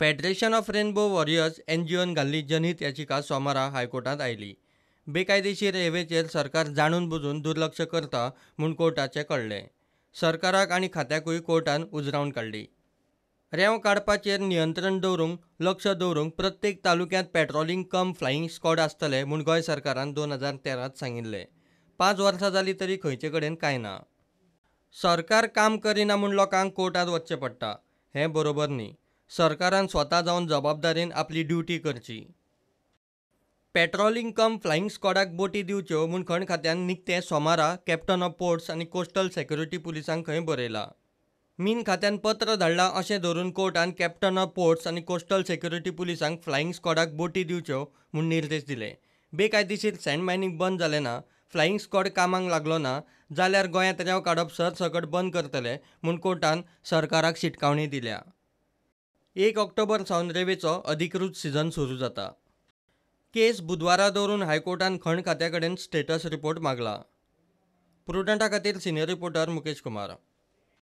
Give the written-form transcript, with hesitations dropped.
Federation of rainbow warriors एनजीओन घाल्ली जनहीत याचिका सोमारा हायकोर्टांत आयली. बेकायदेशीर रेंवेचेर सरकार जाणून बुजून दुर्लक्ष करता म्हूण कोर्टाचें कळ्ळें. सरकाराक आनी खात्याकूय कोर्टान उजरावन काडली. रेंव काडपाचेर नियंत्रण दवरूंक, लक्ष दवरूंक प्रत्येक तालुक्यांत पेट्रोलिंग कम फ्लायिंग स्कॉड आसतले म्हूण गोंय सरकारान 2013 त सांगिल्लें. 5 वर्सां जालीं तरी खंयचे कडेन कांय ना. सरकार काम करिना म्हूण लोकांक कोर्टांत वच्चें पडटा, हें बरोबर न्ही. सरकारान स्वता जावन जबाबदारेन आपली ड्युटी करची. पेट्रोलिंग कम फ्लायिंग स्कॉडाक बोटी दिवच्यो म्हूण खण खात्यान निकतें सोमारा कॅप्टन ऑफ पोर्ट्स आनी कोस्टल सेक्युरिटी पुलिसांक खंय बरयलां. मीन खात्यान पत्र धाडलां अशें धरून कोर्टान कॅप्टन ऑफ पोर्ट्स आनी कोस्टल सेक्युरिटी पुलिसांक फ्लायिंग स्कॉडाक बोटी दिवच्यो म्हूण निर्देश दिले. बेकायदेशीर सँड मायनिंग बंद जालें ना, फ्लायिंग स्कॉड कामाक लागलो ना जाल्यार गोंयांत रेंव काडप सरसकट बंद करतले म्हूण कोर्टान सरकाराक शिटकावणी दिल्या. 1 ऑक्टोबर सावन रेंवेचो अधिकृत सिझन सुरू जाता. केस बुधवारा दवरून हायकोर्टान खण खात्या कडेन स्टेटस रिपोर्ट मागला. प्रुडंटा खातीर सिनियर रिपोर्टर मुकेश कुमार.